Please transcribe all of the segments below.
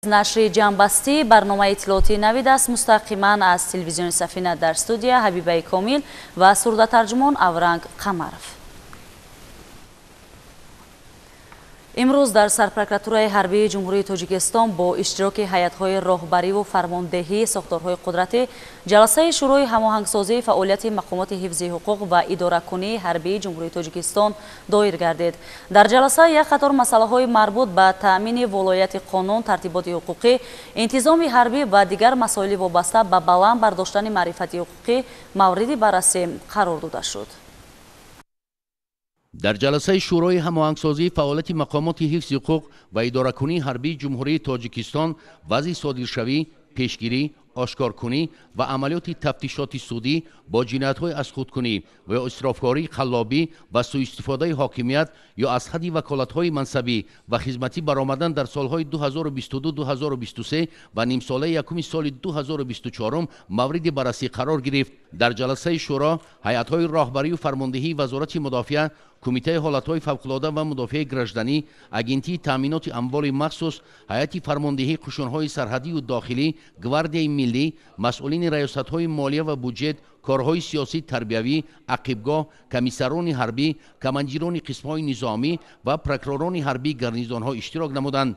Нашри ҷамъбастии барномаи иттилоотии Навид аст мустақиман аз телевизиони Сафина. Дар студия Ҳабибаи Комил ва сурдатарҷумон Авранг Қамаров. Имрӯз дар Сарпрокуратураи ҳарбии Ҷумҳурии Тоҷикистон бо иштироки ҳайатҳои роҳбариву фармондеҳии сохторҳои қудратӣ ҷаласаи Шӯрои ҳамоҳангсозии фаъолияти мақомоти ҳифзи ҳуқуқ ва идоракунии ҳарбии Ҷумҳурии Тоҷикистон доир гардид. Дар ҷаласа як қатор масъалаҳои марбут ба таъмини волояти қонун, тартиботи ҳуқуқӣ, интизоми ҳарбӣ ва дигар масоили вобаста ба баланд бардоштани маърифати ҳуқуқӣ мавриди баррасӣ қарор дода шуд. Дар ҷаласаи Шӯрои ҳамоҳангсозии фаъолияти мақомоти ҳифзи ҳуқуқ ва идоракунии ҳарбии Ҷумҳурии Тоҷикистон вазъи содиршавӣ, пешгирӣ, ошкоркунӣ ва амалиёти тафтишоти судӣ бо ҷиноятҳои аз худкунӣ ва ё исрофкории қаллобӣ ва сӯистифодаи ҳокимият ё аз ҳадди ваколатҳои мансабӣ ва хизматӣ баромадан дар солҳои 2022-2023 ва нимсолаи якуми соли 2024 мавриди баррасӣ қарор гирифт. Дар ҷаласаи шӯро ҳайатҳои роҳбарию фармондеҳии Вазорати мудофиа, Кумитаи ҳолатҳои фавқулода ва мудофиаи гражданӣ, Агентии таъминоти амволи махсус, ҳайати фармондеҳии қушунҳои сарҳадию дохилӣ, Гвардияи миллӣ, масъулини раёсатҳои молия ва буҷет, корҳои сиёсӣ тарбиявӣ, ақибгоҳ, комиссарони ҳарбӣ, командирони қисмҳои низомӣ ва прокуророни ҳарбии гарнизонҳо иштирок намуданд.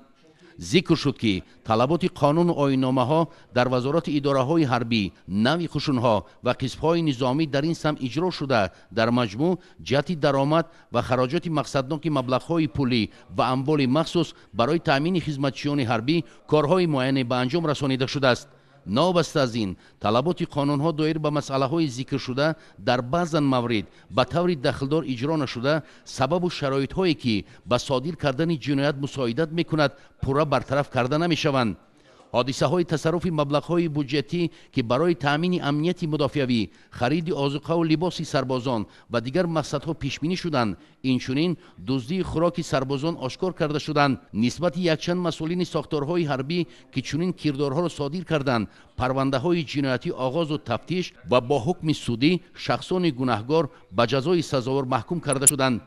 Зикр шуд, ки талаботи қонуну оинномаҳо дар вазорати идораҳои ҳарбӣ, навъи қушунҳо ва қисмҳои низомӣ дар ин самт иҷро шуда, дар маҷмӯъ ҷиҳати даромад ва хароҷоти мақсадноки маблағҳои пулӣ ва амволи махсус барои таъмини хизматчиёни ҳарбӣ корҳои муайяне ба анҷом расонида шудааст. Новобаста аз ин, талаботи қонунҳо доир ба масъалаҳои зикршуда дар баъзан маврид ба таври дахлдор иҷро нашуда, сабабу шароитҳое ки ба содир кардани ҷиноят мусоидат мекунад, пурра бартараф карда намешаванд. Ҳодисаҳои тасарруфи маблағҳои буҷетӣ, ки барои таъмини амнияти мудофиавӣ, хариди озуқаву либоси сарбозон ва дигар мақсадҳо пешбинӣ шуданд, инчунин дуздии хӯроки сарбозон ошкор карда шуданд. Нисбати якчанд масъулини сохторҳои ҳарбӣ, ки чунин кирдорҳоро содир карданд, парвандаҳои ҷиноятӣ оғозу тафтиш ва бо ҳукми судӣ шахсони гунаҳгор ба ҷазои сазовор маҳкум карда шуданд.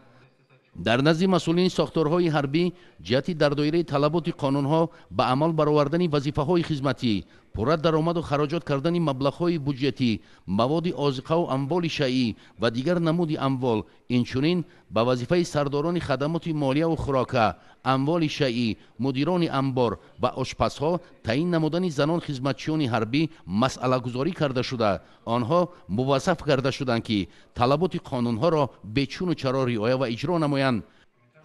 Дар назди масъулини сохторҳои ҳарбӣ ҷиҳати дар доираи талаботи қонунҳо ба амал баровардани вазифаҳои хизматӣ, пурра даромаду хароҷот кардани маблағҳои буҷетӣ, маводи озиқаву амволи шайъӣ ва дигар намуди амвол, инчунин ба вазифаи сардорони хадамоти молияву хӯрока, амволи шайъӣ, мудирони амбор ва ошпазҳо таъин намудани занон хизматчиёни ҳарбӣ масъалагузорӣ карда шуда, онҳо муваззаф карда шуданд, ки талаботи қонунҳоро бечуну чаро риоя ва иҷро намоянд.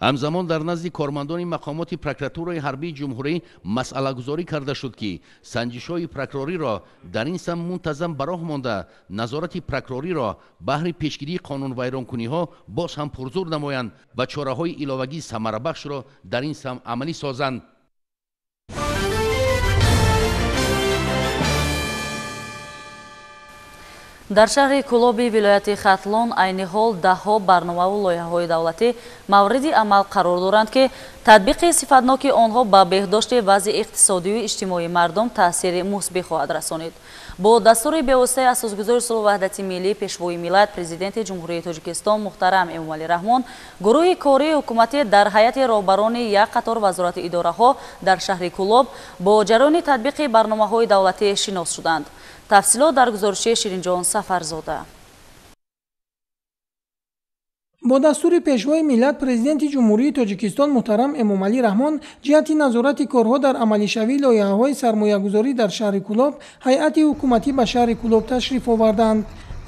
Ҳамзамон дар назди кормандони мақомоти прокуратураи ҳарбии ҷумҳурӣ масъалагузорӣ карда шуд, ки санҷишҳои прокурориро дар ин самт мунтазам ба роҳ монда, назорати прокурориро баҳри пешгирии қонунвайронкуниҳо боз ҳам пурзур намоянд ва чораҳои иловагии самарабахшро дар ин самт амалӣ созанд. Дар шаҳри Кӯлоби вилояти Хатлон айни ҳол даҳҳо барномаву лоиҳаҳои давлатӣ мавриди амал қарор доранд, ки татбиқи сифатноки онҳо ба беҳдошти вазъи иқтисодию иҷтимоии мардум таъсири мусбӣ хоҳад расонид. Бо дастури бевоситаи асосгузори сулҳу ваҳдати миллӣ, Пешвои миллат, Президенти Ҷумҳурии Тоҷикистон муҳтарам Эмомалӣ Раҳмон гурӯҳи кории ҳукуматӣ дар ҳайати роҳбарони як қатор вазорату идораҳо дар шаҳри Кӯлоб бо ҷараёни татбиқи барномаҳои давлатӣ шинос шуданд. Тафсилот дар гузориши Ширинҷон Сафарзода. Бо дастури Пешвои миллат, Президенти Ҷумҳурии Тоҷикистон муҳтарам Эмомалӣ Раҳмон ҷиҳати назорати корҳо дар амалишавии лоиҳаҳои сармоягузорӣ дар шаҳри Кӯлоб ҳайати ҳукуматӣ ба шаҳри Кӯлоб ташриф оварданд.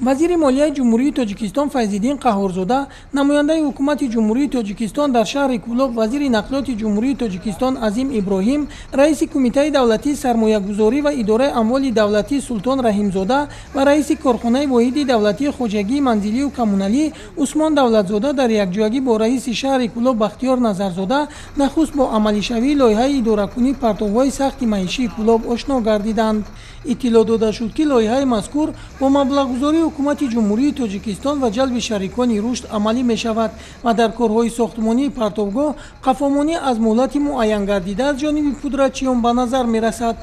Вазири молияи Ҷумҳурии Тоҷикистон Файзиддин Қаҳҳорзода, намояндаи ҳукумати Ҷумҳурии Тоҷикистон дар шаҳри Кӯлоб, вазири нақлиёти Ҷумҳурии Тоҷикистон Азим Иброҳим, раиси Кумитаи давлатии сармоягузорӣ ва идораи амволи давлатӣ Султон Раҳимзода ва раиси корхонаи воҳиди давлатии хоҷагии манзилию коммуналӣ Усмон Давлатзода дар якҷоягӣ бо раиси шаҳри Кӯлоб Бахтиёр Назарзода нахуст бо амалишавии лоиҳаи идоракунии партовҳои сахти маишии Кӯлоб ошно гардиданд. Иттилоъ дода шуд, ки лоиҳаи мазкур бо маблағгузории ҳукумати Ҷумҳурии Тоҷикистон ва ҷалби шарикони рушд амалӣ мешавад ва дар корҳои сохтмонии партовгоҳ қафомонӣ аз муҳлати муайянгардида аз ҷониби пудратчиён ба назар мерасад.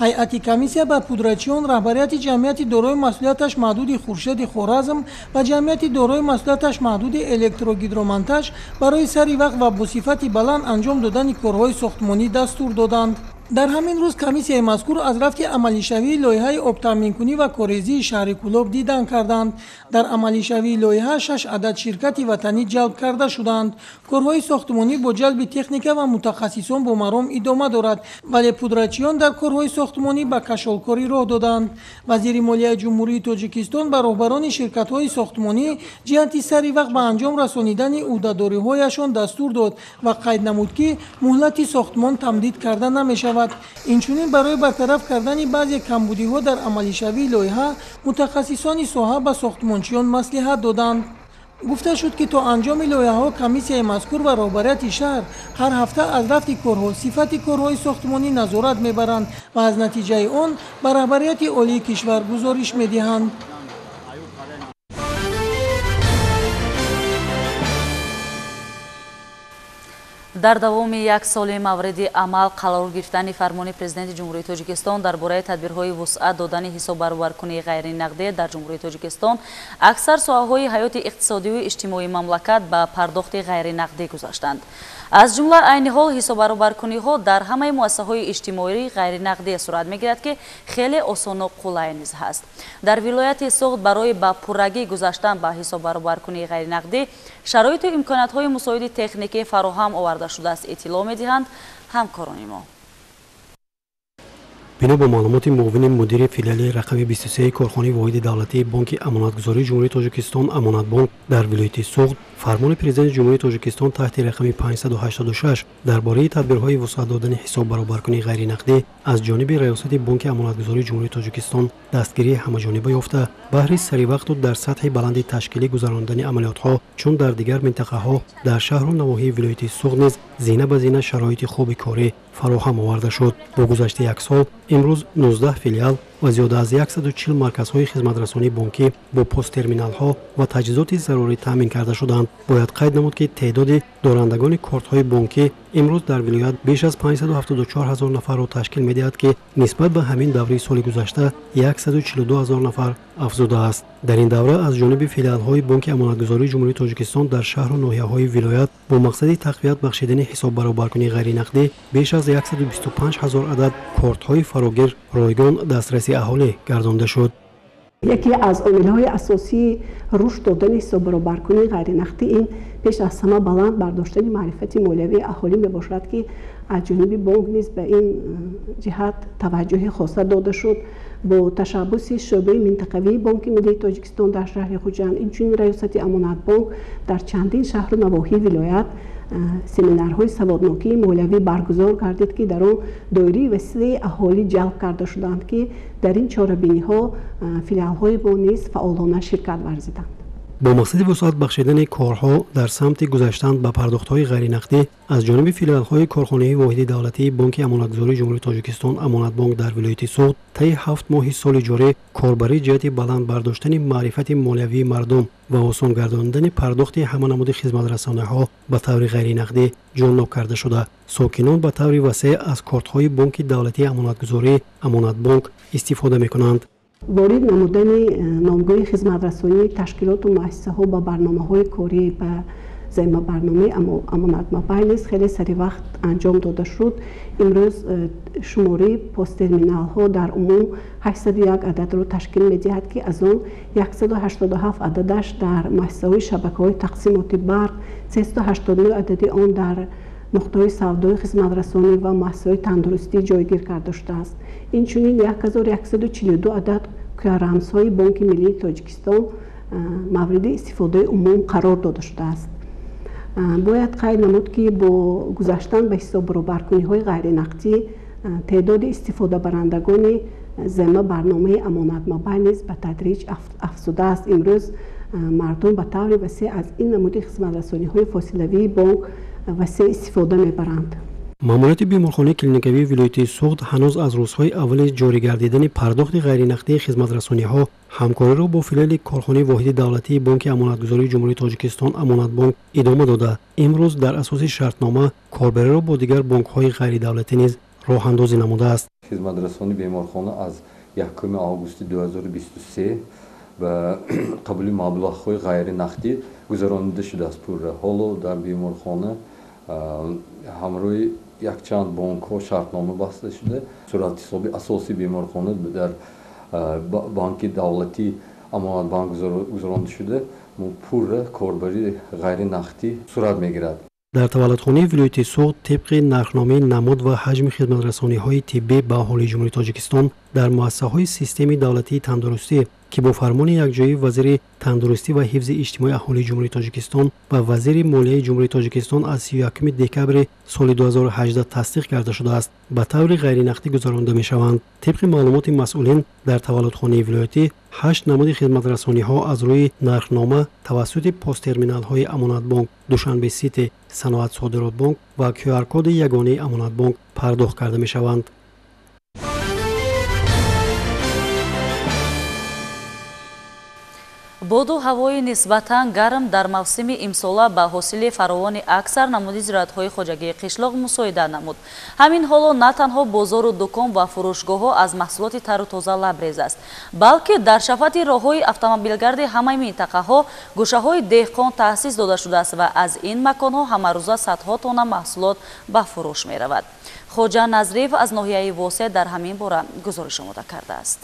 Ҳайати комиссия ба пудратчиён, раҳбарияти ҷамъияти дорои масъулияташ маҳдуди Хуршеди Хоразм ва ҷамъияти дорои масъулияташ маҳдуди Электрогидромонтаж барои сари вақт ва бо сифати баланд анҷом додани корҳои сохтмонӣ дастур доданд. Дар ҳамин рӯз комиссияи мазкур аз рафти амалишавии лоиҳаи обтаъминкунӣ ва корезии шаҳри Кӯлоб дидан карданд. Дар амалишавии лоиҳа 6 адад ширкати ватанӣ ҷалб карда шуданд. Корҳои сохтмонӣ бо ҷалби техника ва мутахассисон бо маром идома дорад, вале пудрачиён дар корҳои сохтмонӣ ба кашолкорӣ роҳ доданд. Вазири молияи Ҷумҳурии Тоҷикистон ба роҳбарони ширкатҳои сохтмонӣ ҷиҳати сари вақт ба анҷом расонидани ӯҳдадориҳояшон дастур дод ва қайд намуд, ки муҳлати сохтмон тамдид карда намешавад. Инчунин барои бартараф кардани баъзе камбудиҳо дар амалишавии лоиҳа мутахассисони соҳа ба сохтмончиён маслиҳат доданд. Гуфта шуд, ки то анҷоми лоиҳаҳо комиссияи мазкур ва роҳбарияти шаҳр ҳар ҳафта аз рафти корҳо, сифати корҳои сохтмонӣ назорат мебаранд ва аз натиҷаи он ба роҳбарияти олии кишвар гузориш медиҳанд. Дар давоми як соли мавриди амал қарор гирифтани фармони Президенти Ҷумҳурии Тоҷикистон дар бораи тадбирҳои вусъат додани ҳисоббаробаркунии ғайринақдӣ дар Ҷумҳурии Тоҷикистон аксар соҳаҳои ҳаёти иқтисодию иҷтимоии мамлакат ба пардохти ғайринақдӣ гузаштанд. Аз ҷумла айни ҳол ҳисоббаробаркуниҳо дар ҳамаи муассисаҳои иҷтимоӣ ғайринақдӣ сурат мегирад, ки хеле осону қулай низ ҳаст. Дар вилояти Суғд барои ба пуррагӣ гузаштан ба ҳисоббаробаркунии ғайринақдӣ шароиту имкониятҳои мусоиди техникӣ фароҳам оварда шудааст, иттилоъ медиҳанд ҳамкорони мо. Бино ба маълумоти муовини мудири филиали рақами 23 корхонаи воҳиди давлатии Бонки Амонатгузории Ҷумҳурии Тоҷикистон Амонатбонк дар вилояти Суғд, фармони Президенти Ҷумҳурии Тоҷикистон таҳти рақами 586 дар бораи тадбирҳои вусъат додани ҳисоббаробаркунии ғайринақдӣ аз ҷониби Раёсати Бонки Амонатгузории Ҷумҳурии Тоҷикистон дастгирии ҳамаҷониба ёфта, баҳри саривақту дар сатҳи баланди ташкилӣ гузарондани амалиётҳо, чун дар дигар минтақаҳо, дар шаҳру навоҳии вилояти Суғд низ зина ба зина шароити хуби корӣ фароҳам оварда шуд. Бо гузашти як сол имрӯз 19 филиал ва зиёда аз 140 марказҳои хизматрасонии бонкӣ бо посттерминалҳо ва таҷҳизоти зарурӣ таъмин карда шуданд. Бояд қайд намуд, ки теъдоди дорандагони кортҳои бонкӣ имрӯз дар вилоят беш аз 574 ҳазор нафарро ташкил медиҳад, ки нисбат ба ҳамин давраи соли гузашта 142 ҳазор нафар афзудааст. Дар ин давра аз ҷониби филиалҳои Бонки Амонатгузории Ҷумҳурии Тоҷикистон дар шаҳру ноҳияҳои вилоят бо мақсади тақвият бахшидани ҳисоббаробаркунии ғайринақдӣ беш аз 125 ҳазор адад кортҳои фарогир ройгон дастраси аҳолӣ гардонда шуд. Яке аз омилҳои асосии рушд додани ҳисоббаробаркунии ғайринақдӣ ин пеш аз ҳама баланд бардоштани маърифати молиявии аҳолӣ мебошад, ки аз ҷониби бонк низ ба ин ҷиҳат таваҷҷӯҳи хоса дода шуд. Бо ташаббуси шӯъбаи минтақавии Бонки Миллии Тоҷикистон дар шаҳри Хуҷанд, инчунин Раёсати Амонатбонк дар чандин шаҳру навоҳии вилоят семинарҳои саводнокии молиявӣ баргузор гардид, ки дар он доираи васеи аҳолӣ ҷалб карда шуданд, ки дар ин чорабиниҳо филиалҳои мо низ фаъолона ширкат варзиданд. Бо мақсади вусъат бахшидани корҳо дар самти гузаштан ба пардохтҳои ғайринақдӣ аз ҷониби филиалҳои корхонаи воҳиди давлатии Бонки Амонатгузории Ҷумҳурии Тоҷикистон Амонатбонк дар вилояти Суғд таи 7 моҳи соли ҷорӣ корбарӣ ҷиҳати баланд бардоштани маърифати молиявии мардум ва осон гардондани пардохти ҳама намуди хизматрасониҳо ба таври ғайринақдӣ ҷоннок карда шуда, сокинон ба таври васеъ аз кортҳои Бонки давлатии Амонатгузорӣ Амонатбонк истифода мекунанд. Ворид намудани номгӯи хизматрасонии ташкилоту муассисаҳо ба барномаҳои корӣ ба займабарномаи Амонатмобайл низ хеле саривақт анҷом дода шуд. Имрӯз шумораи посттерминалҳо дар умум 801 ададро ташкил медиҳад, ки аз он 187 ададаш дар муассисаҳои шабакаҳои тақсимоти барқ, 389 адади он дар нуқтаҳои савдои хизматрасонӣ ва муассисаҳои тандурустӣ ҷойгир карда шудааст. Инчунин 1142 адад QR-рамзҳои Бонки Миллии Тоҷикистон мавриди истифодаи умум қарор дода шудааст. Бояд қайд намуд, ки бо гузаштан ба ҳисоббаробаркуниҳои ғайринақдӣ теъдоди истифодабарандагони зема барномаи Амонатмобайл низ ба тадриҷ афзудааст. Имрӯз мардум ба таври васеъ аз ин намуди хизматрасониҳои фосилавии бонк васеъ истифода мебаранд. Маъмурияти беморхонаи клиникавии вилояти Суғд ҳанӯз аз рӯзҳои аввали ҷорӣ гардидани пардохти ғайринақдии хизматрасониҳо ҳамкориро бо филиали корхонаи воҳиди давлатии Бонки Амонатгузории Ҷумҳурии Тоҷикистон Амонатбонк идома дода, имрӯз дар асоси шартнома корбариро бо дигар бонкҳои ғайридавлатӣ низ роҳандозӣ намудааст. Хизматрасонии беморхона аз 1 августи 2023 ба қабули маблағҳои ғайринақдӣ гузаронида шудааст пурра. Ҳоло дар беморхона ҳамроҳи Якчанд бонкҳо шартнома баста шуда, суратҳисоби асосии беморхона дар банки давлатӣ Амонатбанк гузаронида шуда, пурра корбарии ғайринақдӣ сурат мегирад. Дар таваллудхонаи вилояти Суғд тибқи нархномаи намуд ва ҳаҷми хизматрасониҳои тиббӣ ба аҳолии Ҷумҳурии Тоҷикистон дар муассисаҳои системаи давлатии тандурустӣ, ки бо фармони якҷоии вазири тандурустӣ ва ҳифзи иҷтимоии аҳолии Ҷумҳурии Тоҷикистон ва вазири молияи Ҷумҳурии Тоҷикистон аз 31 декабри соли 2018 тасдиқ карда шудааст, ба таври ғайринақдӣ гузаронида мешаванд. Тибқи маълумоти масъулин, дар таваллудхонаи вилоятӣ 8 намуди хизматрасониҳо аз рӯи нархнома тавассути посттерминалҳои Амонатбонк, Душанбе Сити, Саноат Содиротбонк ва QR-коди ягонаи Амонатбонк пардохт карда мешаванд. Боду ҳавои нисбатан гарм дар мавсими имсола ба ҳосили фаровони аксар намуди зироатҳои хоҷагии қишлоқ мусоидат намуд. Ҳамин ҳоло на танҳо бозору дукон ва фурӯшгоҳҳо аз маҳсулоти тару тоза лабрез аст, балки дар шафати роҳҳои автомобилгарди ҳамаи минтақаҳо гӯшаҳои деҳқон таъсис дода шудааст ва аз ин маконҳо ҳамарӯза садҳо тонна маҳсулот ба фурӯш меравад. Хоҷа Назриев аз ноҳияи Восе дар ҳамин бора гузориш омода кардааст.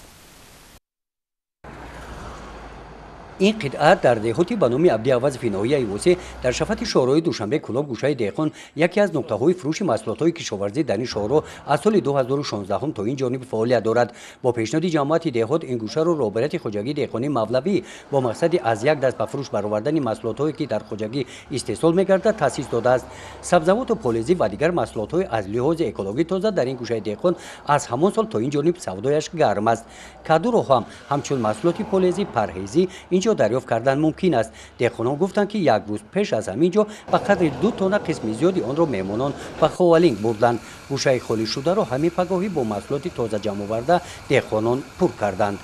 Ин қитъа дар деҳоти ба номи Абди Авазови ноҳияи Восе дар шафати шоҳроҳи Душанбе Кӯлоб гӯшаи деҳқон яке аз нуқтаҳои фурӯши маҳсулотҳои кишоварзӣ дар ин шоҳроҳ аз соли 2016 то ин ҷониб фаъолият дорад. Бо пешниҳоди ҷамоати деҳот ин гӯшаро роҳбарияти хоҷагии деҳқонии Мавлавӣ бо мақсади аз як даст ба фурӯш баровардани маҳсулотҳое ки дар хоҷагӣ истеҳсол мегардад таъсис додааст. Сабзавоту полезӣ ва дигар маҳсулотҳои аз лиҳози экологӣ тоза дар ин гӯшаи деҳқон аз ҳамон сол то ин ҷониб савдояш гарм аст. Кадуро ҳам ҳамчун маҳсулоти полезӣ парҳезӣ инҷо дарёфт кардан мумкин аст. Деҳқонон гуфтанд, ки як рӯз пеш аз ҳамин ҷо ба қадри 2 тонна қисми зиёди онро меҳмонон ба Ховалинг бурданд. Гӯшаи холӣ шударо ҳамин пагоҳӣ бо маҳсулоти тоза ҷамъоварда деҳқонон пур карданд.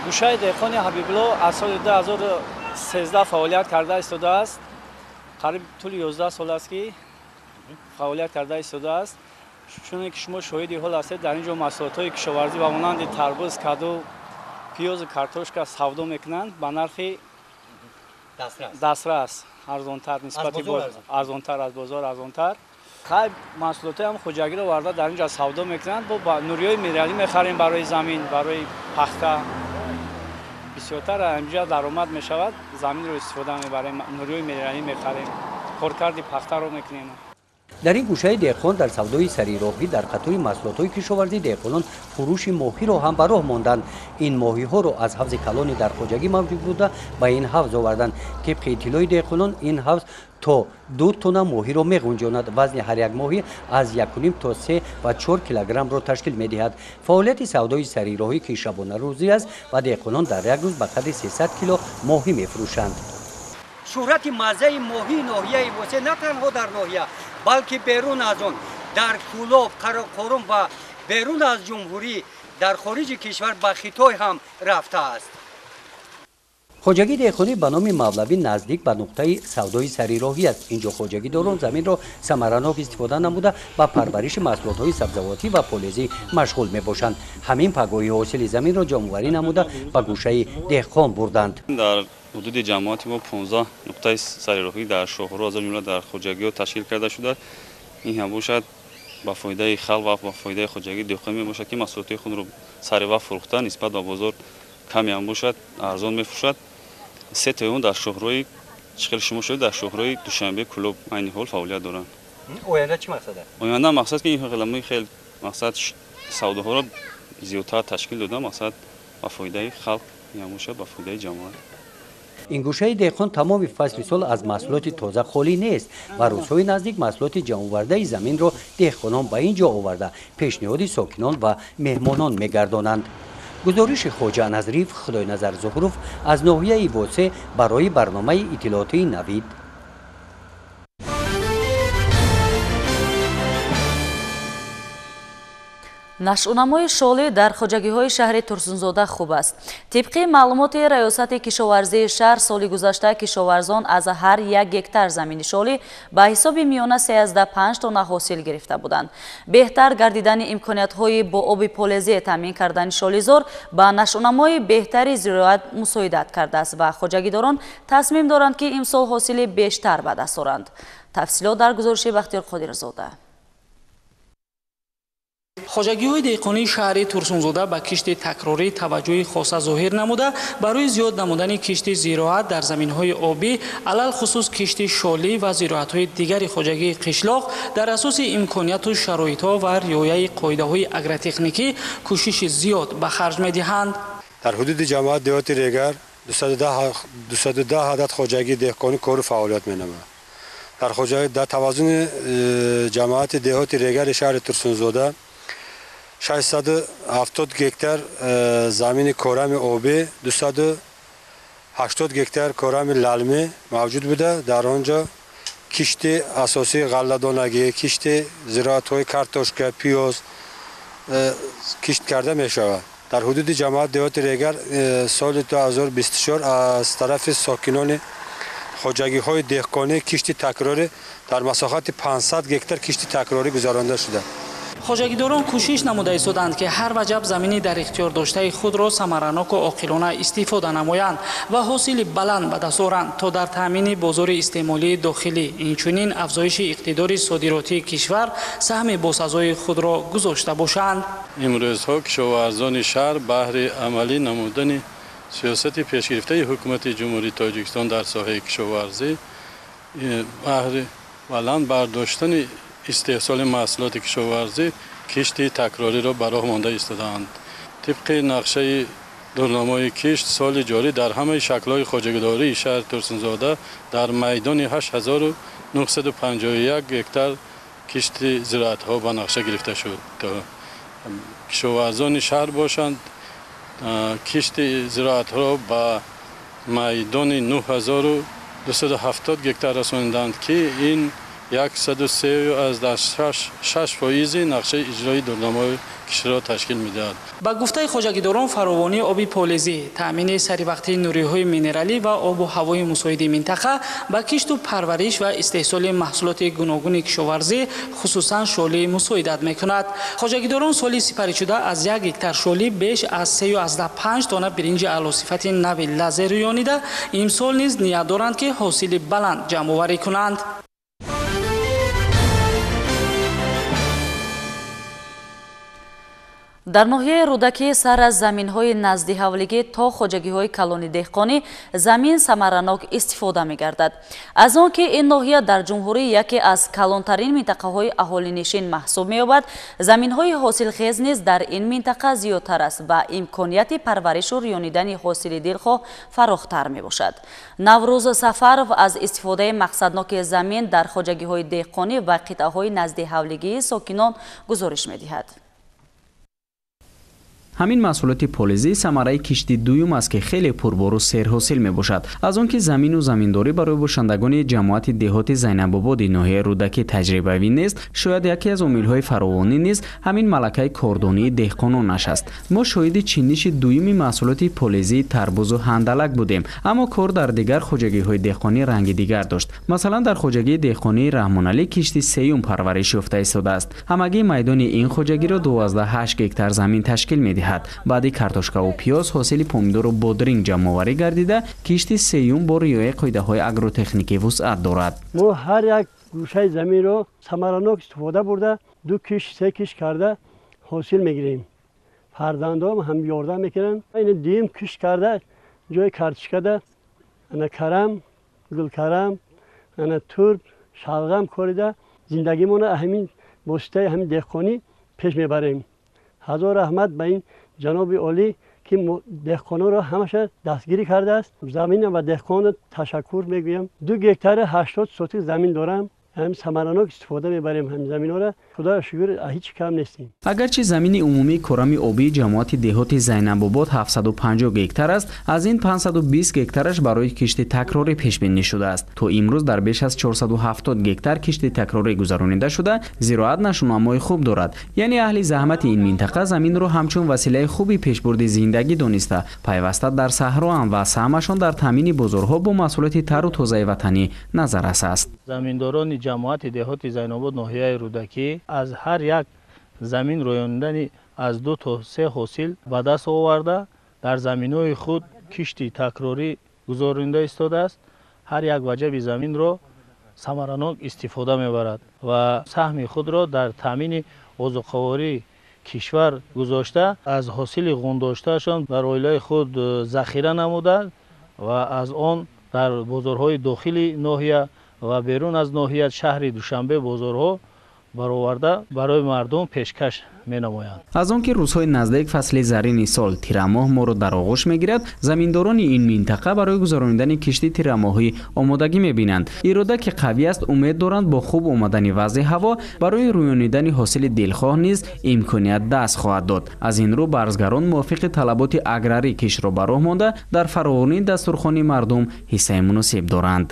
Гӯшаи деҳқони Ҳабибулло аз соли 2013 фаъолият карда истодааст. Қариб тӯли 11 сол аст, ки фаъолият карда истодааст. Чуне ки шумо шоҳиди ҳол ҳастед, дар ин ҷо маҳсулотҳои кишоварзӣ ба монанди тарбуз, каду, пиёзу картошка савдо мекунанд ба нархи дастрас, арзонтар нисбати арзонтар аз бозор арзонтар. Хай маҳсулотҳои ҳам хоҷагиро оварда дар ин ҷо савдо мекунанд. Бо нуриҳои минералӣ мехарем барои замин, барои пахта. Бисёртар инҷа даромад мешавад, заминро истифода мебарем, нуриҳои минералӣ мехарем, коркарди пахтаро мекунем. Дар ин гӯшаи деҳқон дар савдои сарироҳӣ дар қатори маҳсулотҳои кишоварзӣ деҳқонон фурӯши моҳиро ҳам ба роҳ монданд. Ин моҳиҳоро аз ҳавзи калони дар хоҷагӣ мавҷуд буда ба ин ҳавз оварданд. Тибқи иттилои деҳқонон ин ҳавз то 2 тонна моҳиро меғунҷонад. Вазни ҳар як моҳӣ аз 1,5 то 3 ва 4 килограммро ташкил медиҳад. Фаъолияти савдои сарироҳӣ ки шабонарӯзӣ аст ва деҳқонон дар як рӯз ба қадри 300 кило моҳӣ мефурӯшанд. Шӯҳрати маззаи моҳии ноҳияи Восе на танҳо дар ноҳия, балки берун аз он дар Кӯлоб, Қарақорум ва берун аз ҷумҳурӣ дар хориҷи кишвар ба Хитой ҳам рафтааст. Хоҷагии деҳқонӣ ба номи Мавлавӣ наздик ба нуқтаи савдои сарироҳӣ аст. Инҷо хоҷагидорон заминро самаранок истифода намуда ба парвариши маҳсулотҳои сабзавотӣ ва полезӣ машғул мебошанд. Ҳамин пагоҳи ҳосили заминро ҷамъоварӣ намуда ба гӯшаи деҳқон бурданд. Дар ҳудуди ҷамоати мо 15 нуқтаи сарироҳӣ дар шоҳроҳ аз ҷумла дар хоҷагиҳо ташкил карда шудааст. Ин ҳам бошад ба фоидаи халқ ва ба фоидаи хоҷагии деҳқон мебошад, ки маҳсулоти худро саривақт фурӯхта нисбат ба бозор каме ҳам бошад арзон мефурӯшад. Се тои он дар шоҳроҳи чӣ хел шумо шуд дар шоҳроҳи Душанбе Кӯлоб айни ҳол фаъолият доранд. Оянда чӣ мақсад аст? Оянда мақсад ки ин хел мақсад савдоҳоро зиёдтар ташкил дода, мақсад ба фоидаи халқ ҳам бошад, ба фоидаи ҷамоат. Ин гӯшаи деҳқон тамоми фасли сол аз маҳсулоти тоза холӣ нест ва рӯзҳои наздик маҳсулоти ҷамъовардаи заминро деҳқонон ба ин ҷо оварда пешниҳоди сокинон ва меҳмонон мегардонанд. Гузориши Хоҷа Назриев, Худойназар Зуҳуров аз ноҳияи Восе барои барномаи иттилоотии Навид. Нашъунамои шолӣ дар хоҷагиҳои шаҳри Турсунзода хуб аст. Тибқи маълумоти раёсати кишоварзии шаҳр, соли гузашта кишоварзон аз ҳар як гектар замини шолӣ ба ҳисоби миёна 3,5 тонна ҳосил гирифта буданд. Беҳтар гардидани имкониятҳои бо оби полезӣ таъмин кардани шолизор ба нашъунамои беҳтари зироат мусоидат кардааст ва хоҷагидорон тасмим доранд, ки имсол ҳосили бештар ба даст оранд. Тафсилот дар гузориши Бахтиёр Қодирзода. Хоҷагиҳои деҳқонии шаҳри Турсунзода ба кишти такрорӣ таваҷҷӯҳи хоса зоҳир намуда, барои зиёд намудани кишти зироат дар заминҳои обӣ, алалхусус кишти шолӣ ва зироатҳои дигари хоҷагии қишлоқ дар асоси имконияту шароитҳо ва риояи қоидаҳои агротехникӣ кӯшиши зиёд ба харҷ медиҳанд. Дар ҳудуди ҷамоат деҳоти Регар 210 адад хоҷагии деҳқонӣ кору фаъолият менамояд. Дар тавозуни ҷамоати деҳоти Регари шаҳри Турсунзода 670 гектар замини корами обӣ, 280 гектар корами лалмӣ мавҷуд буда, дар он ҷо кишти асосии ғалладонагӣ, кишти зироатҳои картошка, пиёз кишт карда мешавад. Дар ҳудуди ҷамоат деҳоти Регар соли 2024 аз тарафи сокинони хоҷагиҳои деҳқонӣ кишти такрорӣ дар масоҳати 500 гектар кишти такрорӣ гузаронда шуда. Хоҷагидорон кӯшиш намуда истоданд, ки ҳар ваҷаб замини дар ихтиёр доштаи худро самараноку оқилона истифода намоянд ва ҳосили баланд ба даст оранд, то дар таъмини бозори истеъмолии дохилӣ, инчунин афзоиши иқтидори содиротии кишвар саҳми босазои худро гузошта бошанд. Имрӯзҳо кишоварзони шаҳр баҳри амалӣ намудани сиёсати пешгирифтаи ҳукумати Ҷумҳурии Тоҷикистон дар соҳаи кишоварзӣ, баҳри баланд бардоштани истеҳсоли маҳсулоти кишоварзӣ кишти такрориро ба роҳ монда истодаанд. Тибқи нақшаи дурнамои кишт, соли ҷорӣ дар ҳамаи шаклҳои хоҷагидории шаҳри Турсунзода дар майдони 8951 гектар кишти зироатҳо ба нақша гирифта шуд. Кишоварзони шаҳр бошанд, кишти зироатҳоро ба майдони 9270 гектар расониданд, ки ин 103.6% нақшаи иҷроии дурнамои кишварро ташкил медиҳад. Ба гуфтаи хоҷагидорон, фаровонии оби полезӣ, таъмини саривақтии нуриҳои минералӣ ва обу ҳавои мусоиди минтақа ба кишту парвариш ва истеҳсоли маҳсулоти гуногуни кишоварзӣ, хусусан шолӣ, мусоидат мекунад. Хоҷагидорон соли сипаришуда аз 1 гектар шолӣ беш аз 3,5 тонна биринҷи аълосифати нави лазе рӯёнида, имсол низ ният доранд, ки ҳосили баланд ҷамъоварӣ кунанд. Дар ноҳияи Рӯдакӣ сар аз заминҳои назди ҳавлигӣ то хоҷагиҳои калони деҳқонӣ замин самаранок истифода мегардад. Аз он ки ин ноҳия дар ҷумҳурӣ яке аз калонтарин минтақаҳои аҳолинишин маҳсуб меёбад, заминҳои ҳосилхез низ дар ин минтақа зиёдтар аст ва имконияти парваришу рӯёнидани ҳосили дилхоҳ фарохтар мебошад. Наврӯз Сафаров аз истифодаи мақсадноки замин дар хоҷагиҳои деҳқонӣ ва қитъаҳои назди ҳавлигии сокинон гузориш медиҳад. Ҳамин маҳсулоти полезӣ самараи кишти дуюм аст, ки хеле пурбору серҳосил мебошад. Аз он ки замину заминдорӣ барои бошандагони ҷамоати деҳоти Зайнабободи ноҳияи Рӯдакӣ таҷрибавӣ нест, шояд яке аз омилҳои фаровонӣ низ ҳамин малакаи кордонии деҳқононаш аст. Мо шоҳиди чиниши дуюми маҳсулоти полезии тарбузу ҳандалак будем, аммо кор дар дигар хоҷагиҳои деҳқонӣ ранги дигар дошт. Масалан, дар хоҷагии деҳқонии Раҳмоналӣ кишти сеюм парвариш ёфта истодааст. Ҳамагии майдони ин хоҷагиро 12,8 гектар замин ташкил медиҳад. Баъди картошкаву пиёз ҳосили помидору бодринг ҷамъоварӣ гардида, кишти сеюм бо риояи қоидаҳои агротехникӣ вусъат дорад. Мо ҳар як гӯшаи заминро самаранок истифода бурда, 2 кишт, 3 кишт карда ҳосил мегирем. Фарзандом ҳам ёрдам мекунанд. Ин дуюм кишт карда ҷои картошкада ана карам, гулкарам, ана турб, шалғам корида зиндагимонро ҳамин воситаи ҳамин деҳқонӣ пеш мебарем. Ҳазор раҳмат ба ин ҷаноби олӣ, ки деҳқононро ҳамаша дастгирӣ кардааст. Заминам ба деҳқонро ташаккур мегӯям. 2 гектари 80 сотик замин дорам. Ҳам самаранок истифода мебарем ҳам заминҳоро. Худоро шукр, ҳеҷ кам нестем. Агарчи замини умумии корами обии ҷамоати деҳоти Зайнабобод 750 гектар аст, аз ин 520 гектараш барои кишти такрорӣ пешбинӣ шудааст. То имрӯз дар беш аз 470 гектар кишти такрорӣ гузаронида шуда, зироат нашунамои хуб дорад. Яъне аҳли заҳмати ин минтақа заминро ҳамчун василаи хуби пешбурди зиндагӣ дониста, пайваста дар саҳроам ва саҳмашон дар таъмини бозорҳо бо маҳсулоти тару тозаи ватанӣ назаррас аст. Заминдорони ҷамоати деҳоти Зайнобод ноҳияи Рӯдакӣ аз ҳар як замин рӯёнидани аз 2 то 3 ҳосил ба даст оварда, дар заминҳои худ кишти такрорӣ гузаронида истодааст. Ҳар як ваҷаби заминро самаранок истифода мебарад ва саҳми худро дар таъмини озуқавории Кишвар гузошта, аз ҳосили ғундоштаашон дар оилаи худ захира намуда ва аз он дар бозорҳои дохили ноҳия ва берун аз ноҳия шаҳри Душанбе бозорҳо бароварда барои мардум пешкаш менамоянд. Аз он ки рӯзҳои наздик фасли зарини сол тирамоҳ моро дар оғӯш мегирад, заминдорони ин минтақа барои гузаронидани кишти тирамоҳӣ омодагӣ мебинанд. Ирода ки қавӣ аст, умед доранд бо хуб омадани вазъи ҳаво барои рӯёнидани ҳосили дилхоҳ низ имконият даст хоҳад дод. Аз ин рӯ барзгарон мувофиқи талаботи аграрӣ киштро ба роҳ монда, дар фаровонии дастурхони мардум ҳиссаи муносиб доранд.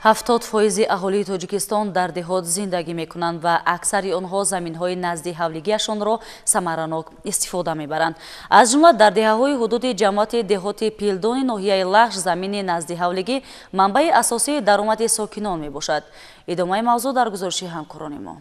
70% аҳолии Тоҷикистон дар деҳот зиндагӣ мекунанд ва аксари онҳо заминҳои назди ҳавлигиашонро самаранок истифода мебаранд. Аз ҷумла дар деҳаҳои ҳудуди ҷамоати деҳоти Пилдони ноҳияи Лахш замини назди ҳавлигӣ манбаи асосии даромади сокинон мебошад. Идомаи мавзӯъ дар гузориши ҳамкорони мо.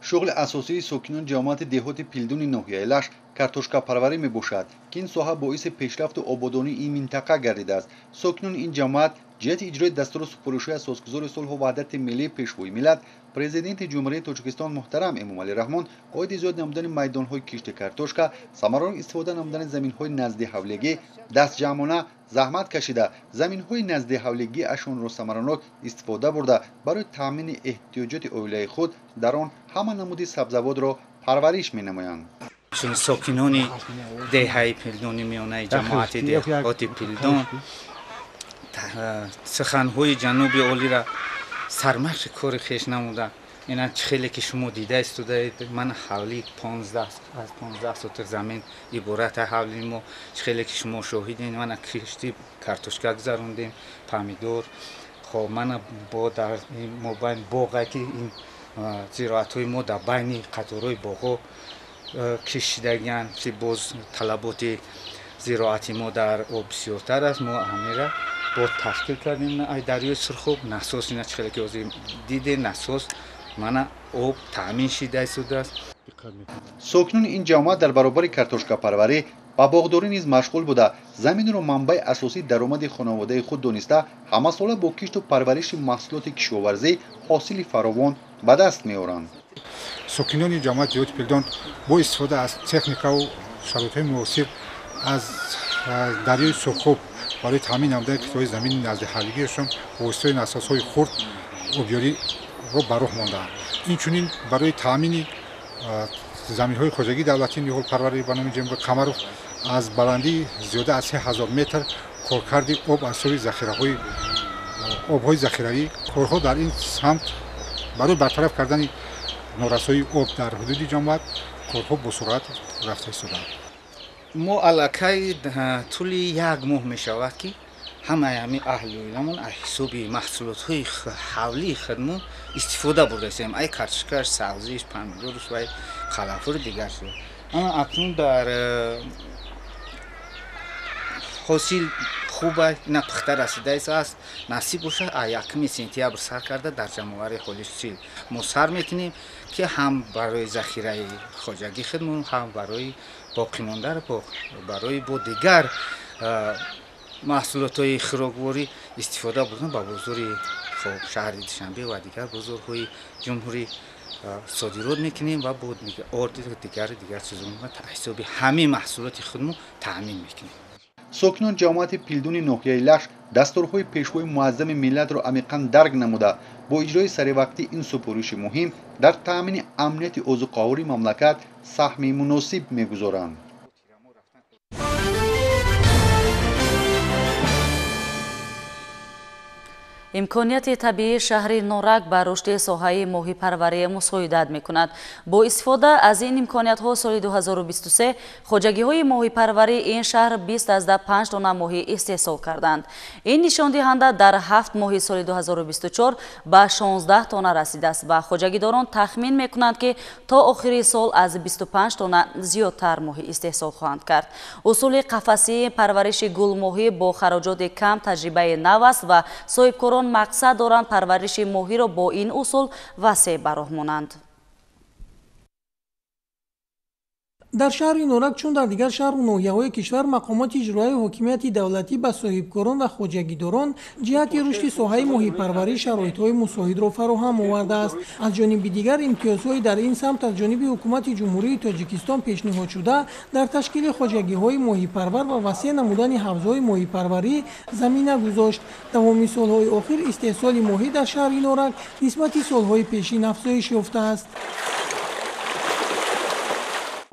Шуғли асосии сокинон ҷамоати деҳоти Пилдуни ноҳияи Лахш картошкапарварӣ мебошад, ки ин соҳа боиси пешрафту ободонии ин минтақа гардидааст. Сокинони ин ҷамоат ҷиҳати иҷрои дастуру супоришҳои асосгузори сулҳу ваҳдати миллӣ, Пешвои миллат, Президенти Ҷумҳурии Тоҷикистон муҳтарам Эмомалӣ Раҳмон оиди зиёд намудани майдонҳои кишти картошка, самаранок истифода намудани заминҳои назди ҳавлигӣ дастҷамъона заҳмат кашида, заминҳои назди ҳавлигиашонро самаранок истифода бурда, барои таъмини эҳтиёҷоти оилаи худ дар он ҳама намуди сабзавотро парвариш менамоянд. Чун сокинони деҳаи Пилдони миёнаи ҷамоати деҳоти Пилдон суханҳои ҷануби олиро сармашқи кори хеш намуда, ина чӣ хеле ки шумо дида истодаед, ман ҳавли 15 аз 15 сотих замин иборат ҳавли мо, чӣ хеле ки шумо шоҳидед, мана кишти картошка гузарондем, помидор, хоб мана бо дар мобайн боға ки ин зироатҳои мо дар байни қаторҳои боғҳо кишидагианд, ки боз талаботи зироати мо дар об бисёртар аст. Мо ҳамира бо ташкил кардем ай дарёи Сурхоб насос, ина чӣ хеле ки ҳозир дидед, насос мана об таъмин шида истодааст. Сокинони ин ҷамоат дар баробари картошкапарварӣ ба боғдорӣ низ машғул буда, заминро манбаи асосии даромади хонаводаи худ дониста, ҳамасола бо кишту парвариши маҳсулоти кишоварзӣ ҳосили фаровон ба даст меоранд. Сокинони ҷамоати деҳоти Пилдон бо истифода аз техникаву шароитҳои муосир аз дарёи Сурхоб барои таъмин намудани қитъаҳои замини назди ҳавлигиашон бо воситаи насосҳои хурд обёриро ба роҳ мондаанд. Инчунин барои таъмини заминҳои хоҷагии давлатии ниҳолпарварӣ ба номи Ҷамил Қамаров аз баландии зиёда аз 3000 метр коркарди об аз ҳисоби захираҳои обҳои захиравӣ корҳо дар ин самт барои бартараф кардани норасоии об дар ҳудуди ҷамоат корҳо бо суръат рафта истодаанд. Мо аллакай тӯли як моҳ мешавад, ки ҳамаи ҳамин аҳли оиламон аз ҳисоби маҳсулотҳои ҳавлии худмон истифода бурдаистем, ай картошкаш, сабзиш, помидоруш вай қаламфури дигар шуд. Ама акнун дар ҳосил хуба, ина пухта расидааст. Насиб бошад, аз 1 сентябр сар карда дар ҷамъоварии ҳосил мо сар мекунем, ки ҳам барои захираи хоҷагии худмон, ҳам барои боқимондаро барои бо дигар маҳсулотҳои хӯрокворӣ истифода бурдан ба бозори хоб шаҳри Душанбе ва дигар бозорҳои ҷумҳурӣ содирот мекунем ва бо орди дигари дигар чизон ҳисоби ҳамин маҳсулоти худмон таъмин мекунем. Сокинон ҷамоати Пилдуни ноҳияи Лахш дастурҳои Пешвои муаззами миллатро амиқан дарк намуда, бо иҷрои саривақтии ин супориши муҳим дар таъмини амнияти озуқавории мамлакат саҳми муносиб мегузоранд. Имконияти табиии шаҳри Норак ба рушди соҳаи моҳипарварӣ мусоидат мекунад. Бо истифода аз ин имкониятҳо соли 2023 хоҷагиҳои моҳипарварии ин шаҳр 20,5 тонна моҳӣ истеҳсол карданд. Ин нишондиҳанда дар 7 моҳи соли 2024 ба 16 тонна расидааст ва хоҷагидорон тахмин мекунанд, ки то охири сол аз 25 тонна зиёдтар моҳӣ истеҳсол хоҳанд кард. Усули қафасии парвариши гулмоҳӣ бо хароҷоти кам таҷрибаи нав аст ва соҳибкорон мақсад доранд парвариши моҳиро бо ин усул васеъ ба роҳ монанд. Дар шаҳри Норак, чун дар дигар шаҳру ноҳияҳои кишвар, мақомоти иҷроияи ҳокимияти давлатӣ ба соҳибкорон ва хоҷагидорон ҷиҳати рушди соҳаи моҳипарварӣ шароитҳои мусоидро фароҳам овардааст. Аз ҷониби дигар, имтиёзҳои дар ин самт аз ҷониби ҳукумати Ҷумҳурии Тоҷикистон пешниҳодшуда дар ташкили хоҷагиҳои моҳипарвар ва васеъ намудани ҳавзҳои моҳипарварӣ замина гузошт. Давоми солҳои охир истеҳсоли моҳӣ дар шаҳри Норак нисбати солҳои пешин афзоиш ёфтааст.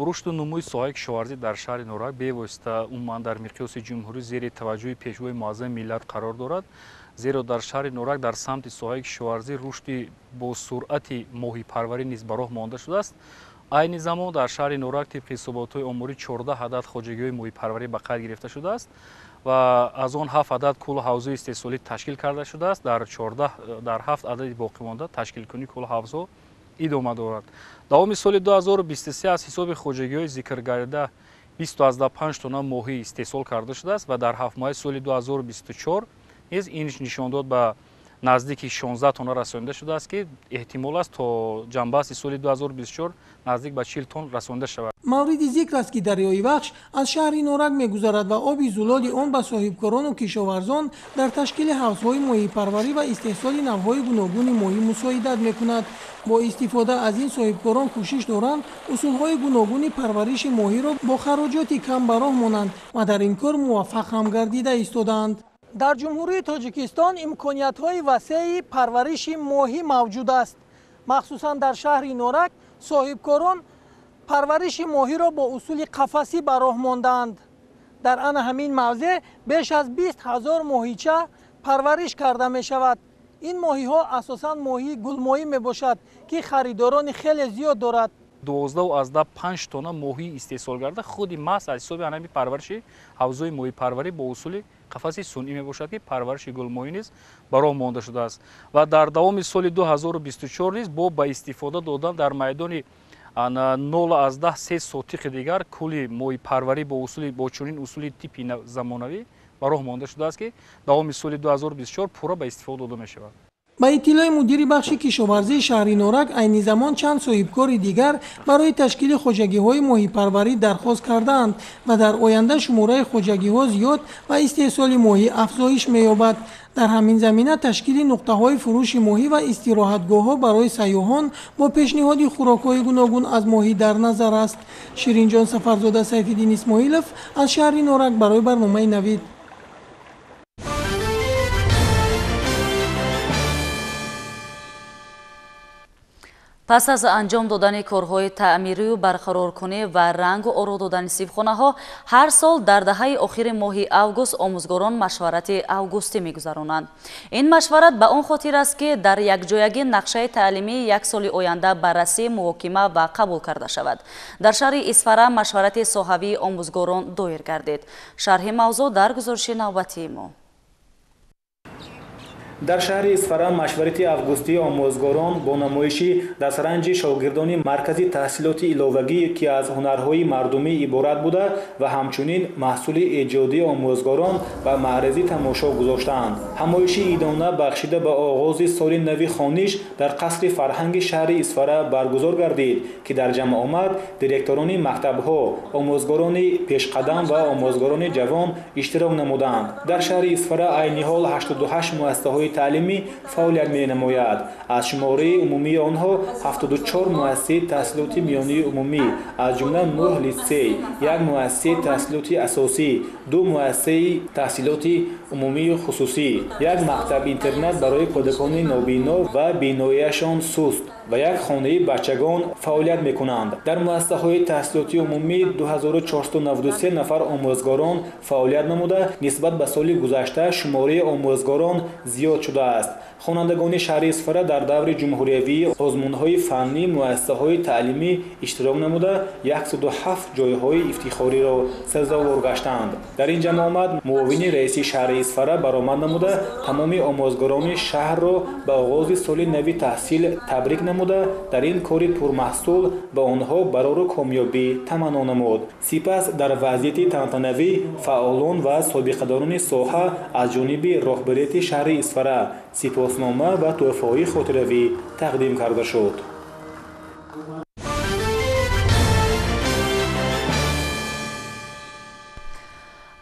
Рушду нумӯи соҳаи кишоварзӣ дар шаҳри Норак бевосита умуман дар миқёси ҷумҳурӣ зери таваҷҷӯҳи пешвои муаззами миллат қарор дорад. Зеро дар шаҳри Норак дар самти соҳаи кишоварзӣ рушди бо суръати моҳипарварӣ низ ба роҳ монда шудааст. Айни замон дар шаҳри Норак тибқи ҳисоботҳои оморӣ 14 адад хоҷагиҳои моҳипарварӣ ба қайд гирифта шудааст ва аз он 7 адад кӯлу ҳавзҳои истеҳсолӣ ташкил карда шудааст. Дар 7 адади боқимонда ташкилкунии кӯлу ҳавзҳо идома дорад. Давоми соли 2023 аз ҳисоби хоҷагиҳои зикргардида 20,5 тонна моҳӣ истеҳсол карда шудааст ва дар ҳафтмоҳаи соли 2024 низ ин нишондод ба наздики 16 тонна расонида шудааст, ки эҳтимол аст то ҷанбасти соли 2024 наздик ба 40 тонна расонида шавад. Мавриди зикр аст, ки дарёи Вахш аз шаҳри Норак мегузарад ва оби зулоли он ба соҳибкорону кишоварзон дар ташкили ҳавзҳои моҳипарварӣ ва истеҳсоли навъҳои гуногуни моҳӣ мусоидат мекунад. Бо истифода аз ин соҳибкорон кӯшиш доранд усулҳои гуногуни парвариши моҳиро бо хароҷоти кам ба роҳ монанд ва дар ин кор муваффақ ҳам гардида истодаанд. Дар Ҷумҳурии Тоҷикистон имкониятҳои васеи парвариши моҳӣ мавҷуд аст. Махсусан дар шаҳри Норак соҳибкорон парвариши моҳиро бо усули қафасӣ ба роҳ мондаанд. Дар ана ҳамин мавзеъ беш аз 20 000 моҳича парвариш карда мешавад. Ин моҳиҳо асосан моҳии гулмоҳӣ мебошад, ки харидорони хеле зиёд дорад. 12,5 тонна моҳӣ истеҳсол карда худи маҳз аз ҳисоби ҳамин парвариши ҳавзҳои моҳипарварӣ бо усули қафаси сунъӣ мебошад, ки парвариши гулмоҳӣ низ ба роҳ монда шудааст ва дар давоми соли 2024 низ бо ба истифода додан дар майдони 0,3 сотиқи дигар кӯли моҳипарварӣ бо чунин усули типи замонавӣ ба роҳ монда шудааст, ки давоми соли 2024 пурра ба истифода дода мешавад. Ба иттилои мудири бахши кишоварзии шаҳри Норак, айни замон чанд соҳибкори дигар барои ташкили хоҷагиҳои моҳипарварӣ дархост кардаанд ва дар оянда шумораи хоҷагиҳо зиёд ва истеҳсоли моҳӣ афзоиш меёбад. Дар ҳамин замина ташкили нуқтаҳои фурӯши моҳӣ ва истироҳатгоҳҳо барои сайёҳон бо пешниҳоди хӯрокҳои гуногун аз моҳӣ дар назар аст. Ширинҷон Сафарзода, Сайфиддин Исмоилов аз шаҳри Норак барои барномаи Навид. Пас аз анҷом додани корҳои таъмирию барқароркунӣ ва рангу оро додани синфхонаҳо, ҳар сол дар даҳаи охири моҳи август омӯзгорон машварати августӣ мегузаронанд. Ин машварат ба он хотир аст, ки дар якҷоягӣ нақшаи таълимии як соли оянда баррасӣ, муҳокима ва қабул карда шавад. Дар шаҳри Исфара машварати соҳавии омӯзгорон доир гардид. Шарҳи мавзӯъ дар гузориши навбатии мо. Дар шаҳри Исфара машварати августии омӯзгорон бо намоиши дастранҷи шогирдони маркази таҳсилоти иловагӣ, ки аз ҳунарҳои мардумӣ иборат буда ва ҳамчунин маҳсули эҷодии омӯзгорон ба маърези тамошо гузоштаанд. Ҳамоиши идона бахшида ба оғози соли нави хониш дар қасри фарҳанги шаҳри Исфара баргузор гардид, ки дар ҷамъомад директорони мактабҳо, омӯзгорони пешқадам ва омӯзгорони ҷавон иштирок намуданд. Дар шаҳри Исфара айни ҳол 88 муассисаҳои таълимӣ фаъолият менамояд. Аз шумораи умумии онҳо 74 муассисаи таҳсилоти миёнаи умумӣ, аз ҷумла 9 литсей, 1 муассисаи таҳсилоти асосӣ, 2 муассисаи таҳсилоти умумии хусусӣ, 1 мактаб-интернат барои кӯдакони нобино ва биноияшон суст ва як хонаи бачагон фаъолият мекунанд. Дар муассисаҳои таҳсилоти умумӣ 2493 нафар омӯзгорон фаъолият намуда, нисбат ба соли гузашта шумораи омӯзгорон зиёд шудааст. Хонандагони шаҳри Исфара дар даври ҷумҳуриявии озмунҳои фаннӣ муассисаҳои таълимӣ иштирок намуда, 107 ҷойҳои ифтихориро сазовор гаштанд. Дар ин ҷамъомад муовини раиси шаҳри Исфара баромад намуда, тамоми омӯзгорони шаҳрро ба оғози соли нави таҳсил табрик намуда, дар ин кори пурмаҳсул ба онҳо барору комёбӣ таманно намуд. Сипас дар вазъияти тантанавӣ фаъолон ва собиқадорони соҳа аз ҷониби роҳбарияти шаҳри Исфара сипоснома ва тӯҳфаҳои хотиравӣ тақдим карда шуд.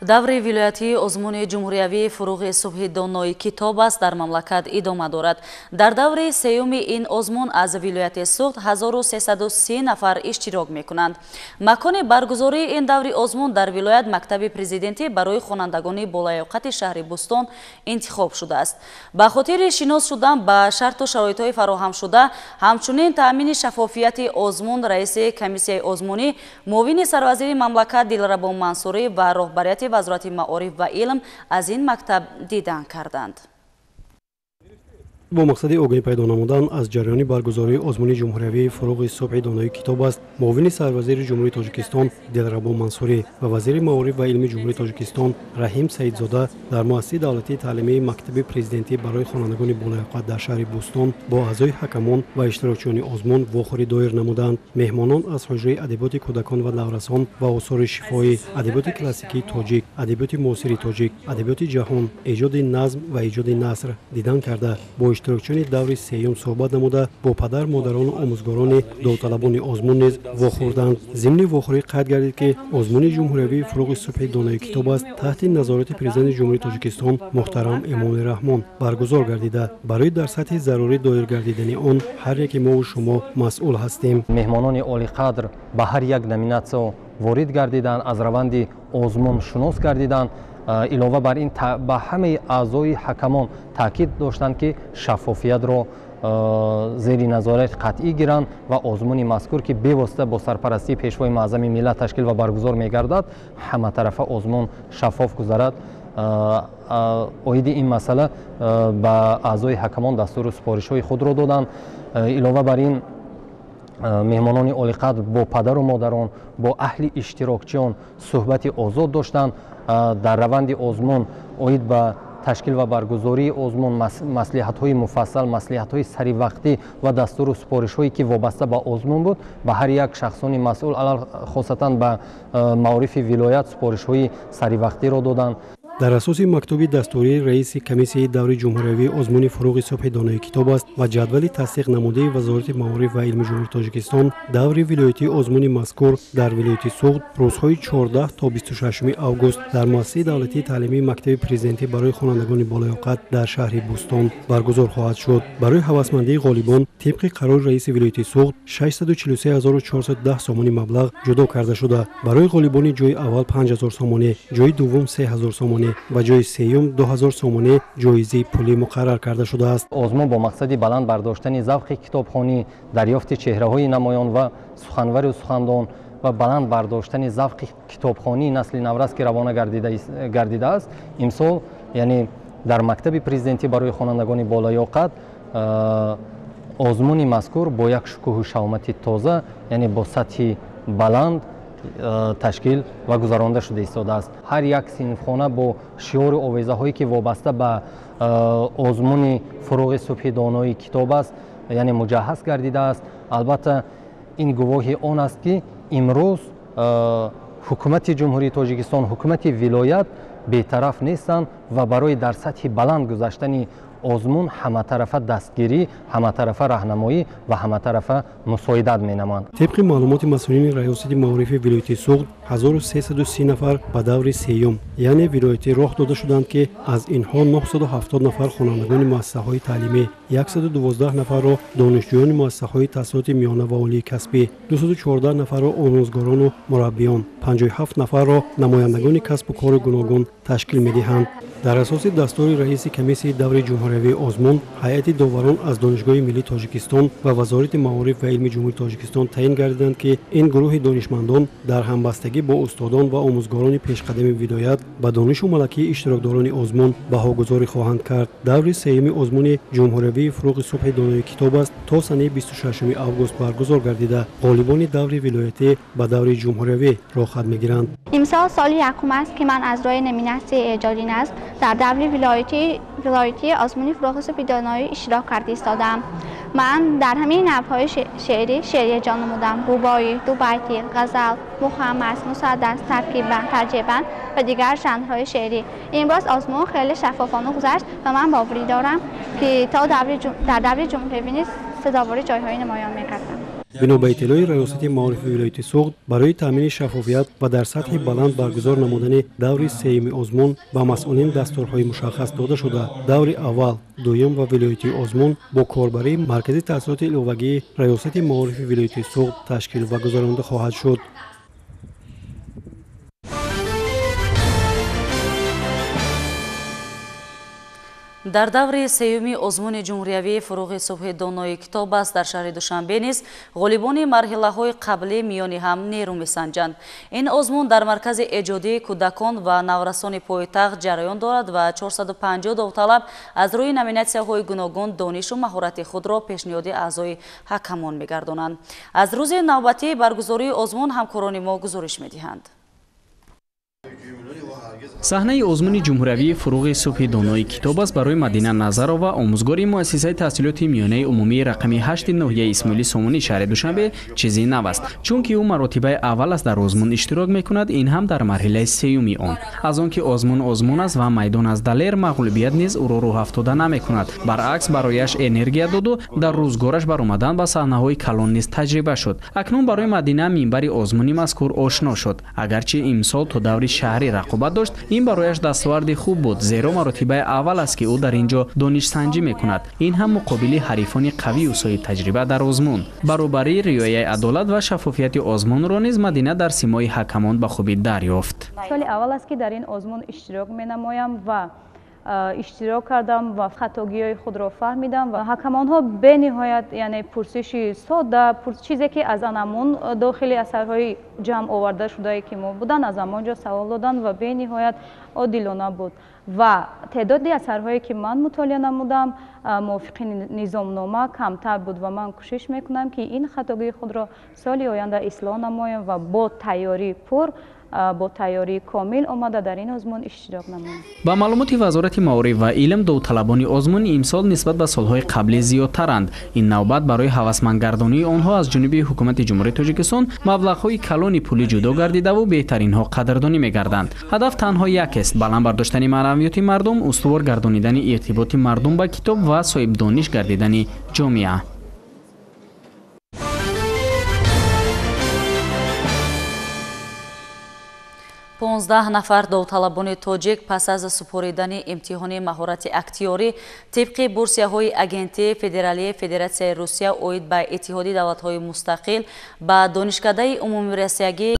Даври вилоятии озмуни ҷумҳуриявии фуруғи субҳи донои китоб аст дар мамлакат идома дорад. Дар даври сеюми ин озмун аз вилояти Суғд 1330 нафар иштирок мекунанд. Макони баргузории ин даври озмун дар вилоят мактаби президентӣ барои хонандагони болаёқати шаҳри Бӯстон интихоб шудааст. Ба хотири шинос шудан ба шарту шароитҳои фароҳамшуда, ҳамчунин таъмини шаффофияти озмун, раиси комиссияи озмунӣ, муовини сарвазири мамлакат Дилрабо Мансурӣ ва роҳбарияти Вазорати маориф ва илм аз ин мактаб дидан карданд. Бо мақсади огоҳӣ пайдо намудан аз ҷараёни баргузории озмуни ҷумҳуриявии фуруғи субҳи донои китоб аст, муовини сарвазири Ҷумҳурии Тоҷикистон Дилрабо Мансурӣ ва вазири маориф ва илми Ҷумҳурии Тоҷикистон Раҳим Саидзода дар муассисаи давлатии таълимии мактаби президентӣ барои хонандагони болаёқат дар шаҳри Бӯстон бо аъзои ҳакамон ва иштирокчиёни озмун вохӯрӣ доир намуданд. Меҳмонон аз ҳуҷраи адабиёти кӯдакон ва наврасон ва осори шифоӣ, адабиёти классикии тоҷик, адабиёти муосири тоҷик, адабиёти ҷаҳон, эҷоди назм ва эҷоди наср дидан карда, бо иштирокчиёни даври сеюм суҳбат намуда, бо падар, модарону омӯзгорони довталабони озмун низ вохӯрданд. Зимни вохӯрӣ қайд гардид, ки озмуни ҷумҳуриявии фуруғи субҳи донои китоб аст таҳти назорати президенти Ҷумҳурии Тоҷикистон муҳтарам Эмомалӣ Раҳмон баргузор гардида, барои дар сатҳи зарурӣ доир гардидани он ҳар яке мову шумо масъул ҳастем. Меҳмонони олиқадр ба ҳар як номинатсия ворид гардиданд, аз раванди озмун шунос гардиданд. Илова бар ин ба ҳамаи аъзои ҳакамон таъкид доштанд, ки шаффофиятро зери назорат қатъӣ гиранд ва озмуни мазкур, ки бевосита бо сарпарастии Пешвои муаззами миллат ташкил ва баргузор мегардад, ҳаматарафа озмун шаффоф гузарад. Оиди ин масъала ба аъзои ҳакамон дастуру супоришҳои худро доданд. Илова бар ин меҳмонони олиқадр бо падару модарон, бо аҳли иштирокчиён суҳбати озод доштанд. Дар раванди озмун оид ба ташкил ва баргузории озмун маслиҳатҳои муфассал, маслиҳатҳои саривақтӣ ва дастуру супоришҳое ки вобаста ба озмун буд, ба ҳар як шахсони масъул, хосатан ба маорифи вилоят супоришҳои саривақтиро доданд. Дар асоси мактуби дастурии раиси комиссияи даври ҷумҳуриявии озмуни фуруғи субҳи донои китоб аст ва ҷадвали тасдиқ намудаи Вазорати маориф ва илми Ҷумҳурии Тоҷикистон, даври вилоятии озмуни мазкур дар вилояти Суғд рӯзҳои 14 то 26 август дар муассисаи давлатии таълимии мактаби президентӣ барои хонандагони болаёқат дар шаҳри Бӯстон баргузор хоҳад шуд. Барои ҳавасмандии ғолибон тибқи қарори раиси вилояти Суғд 643 410 сомонӣ маблағ ҷудо карда шуда, барои ғолибони ҷои аввал 5000 сомонӣ, ҷои дуввум 3000 сомонӣ ва ҷои сеюм 2000 сомонӣ ҷоизаи пулӣ муқаррар карда шудааст. Озмун бо мақсади баланд бардоштани завқи китобхонӣ, дарёфти чеҳраҳои намоён ва суханвару сухандон ва баланд бардоштани завқи китобхонии насли наврас, ки равона гардидааст, имсол, яъне дар мактаби президентӣ барои хонандагони болаёқат озмуни мазкур бо як шукӯҳу шаҳомати тоза, яъне бо сатҳи баланд ташкил ва гузаронда шуда истодааст. Ҳар як синфхона бо шиору овезаҳое, ки вобаста ба озмуни фуруғи субҳи донои китоб аст, яъне муҷаҳҳаз гардидааст. Албатта, ин гувоҳи он аст, ки имрӯз ҳукумати Ҷумҳурии Тоҷикистон, ҳукумати вилоят бетараф нестанд ва барои дар сатҳи баланд гузаштани озмун ҳаматарафа дастгирӣ, ҳаматарафа раҳнамоӣ ва ҳаматарафа мусоидат менамоянд. Тибқи маълумоти масъулини раёсати маорифи вилояти Суғд, 1330 нафар ба даври сеюм, яъне вилоятӣ роҳ дода шуданд, ки аз инҳо 970 нафар хонандагони муассисаҳои таълимӣ, 112 нафарро донишҷӯёни муассисаҳои таҳсилоти миёна ва олии касбӣ, 214 нафарро омӯзгорону мураббиён, 57 нафарро намояндагони касбу кори гуногун ташкил медиҳанд. Дар асоси дастури раиси комиссияи даври ҷумҳуриявии озмун, ҳайати доварон аз Донишгоҳи миллии Тоҷикистон ва Вазорати маориф ва илми Ҷумҳурии Тоҷикистон таъин гардиданд, ки ин гурӯҳи донишмандон дар ҳамбастагӣ бо устодон ва омӯзгорони пешқадами вилоят ба донишу малакии иштирокдорони озмун баҳогузорӣ хоҳанд кард. Даври сеюми озмуни ҷумҳуриявии фуруғи субҳи донои китоб аст то санаи 26 август баргузор гардида, ғолибони даври вилоятӣ ба даври ҷумҳуриявӣ роҳхат мегиранд. Имсол соли якум аст, ки ман аз роҳи номинатсияи эҷоди назм дар даври вилоятии озмуни фуруғи субҳи доноӣ иштирок карда истодаам. Ман дар ҳамин навъҳои шеърӣ шеър эҷод намудам: рубоӣ, дубайтӣ, ғазал, мухаммас, мусаддас, таркиббанд, тарҷеъбанд ва дигар жанрҳои шеърӣ. Имрӯз озмун хеле шаффофона гузашт ва ман боварӣ дорам, ки то дар даври ҷумҳуриявӣ низ сазовори ҷойҳои намоён мегардам. Бино ба иттилои Раёсати маорифи вилояти Суғд, барои таъмини шаффофият ва дар сатҳи баланд баргузор намудани даври сеюми озмун ба масъулин дастурҳои мушаххас дода шуда, даври аввал, дуюм ва вилоятии озмун бо корбарии Маркази таҳсилоти иловагии Раёсати маорифи вилояти Суғд ташкил ва гузаронида хоҳад шуд. Дар даври сеюми озмуни ҷумҳуриявии фуруғи субҳи донои китоб аст дар шаҳри Душанбе низ ғолибони марҳилаҳои қаблӣ миёни ҳам нерӯ месанҷанд. Ин озмун дар маркази эҷодии кӯдакон ва наврасони пойтахт ҷараён дорад ва 450 довталаб аз рӯи номинатсияҳои гуногун донишу маҳорати худро пешниҳоди аъзои ҳакамон мегардонанд. Аз рӯзи навбатии баргузории озмун ҳамкорони мо гузориш медиҳанд. Саҳнаи озмуни ҷумҳуриявии фуруғи субҳи донои китоб аст барои Мадина Назарова, омӯзгори муассисаи таҳсилоти миёнаи умумии рақами 8 ноҳияи Исмоили Сомонӣ шаҳри Душанбе чизи нав аст, чунки ӯ маротибаи аввал аст дар озмун иштирок мекунад, ин ҳам дар марҳилаи сеюми он. Аз он ки озмун озмун аст ва майдон аз далер, мағлубият низ ӯро рӯҳафтода намекунад. Баръакс, барояш энергия доду дар рӯзгораш баромадан ба саҳнаҳои калон низ таҷриба шуд. Акнун барои Мадина минбари озмуни мазкур ошно шуд. Агарчи имсол то даври шаҳрӣ рақобат дошт, ин барояш дастоварди хуб буд, зеро маротибаи аввал аст ки ӯ дар ин ҷо донишсанҷӣ мекунад. Ин ҳам муқобили ҳарифони қавию соҳибтаҷриба дар озмун. Баробарии риояи адолат ва шаффофияти озмунро низ Мадина дар симои ҳакамон ба хубӣ дарёфт. Соли аввал аст ки дар ин озмун иштирок менамоям ва иштирок кардам ва хатогиҳои худро фаҳмидам ва ҳакамонҳо бениҳоят, яъне пурсиши сода, чизе ки аз анамун дохили асарҳои ҷамъ оварда шудае ки мо буданд, аз ҳамон ҷо савол доданд ва бениҳоят одилона буд. Ва теъдоди асарҳое ки ман мутолиа намудам мувофиқи низомнома камтар буд ва ман кӯшиш мекунам ки ин хатогии худро соли оянда ислоҳ намоям ва бо тайёрии пур, бо тайёрии комил омада дар ин озмун иштирок намоям. Ба маълумоти Вазорати маориф ва илм, довталабони озмун имсол нисбат ба солҳои қаблӣ зиёдтаранд. Ин навбат барои ҳавасмандгардонии онҳо аз ҷониби ҳукумати Ҷумҳурии Тоҷикистон маблағҳои калони пулӣ ҷудо гардидаву беҳтаринҳо қадрдонӣ мегарданд. Ҳадаф танҳо якест: баланд бардоштани маънавиёти мардум, устувор гардонидани иртиботи мардум ба китоб ва соҳибдониш гардидани ҷомеа. 15 нафар довталабони тоҷик пас аз супоридани имтиҳони маҳорати актиёрӣ тибқи бурсияҳои Агентии Федералии Федератсияи Русия оид ба Иттиҳоди давлатҳои мустақил ба Донишкадаи умумироссиягии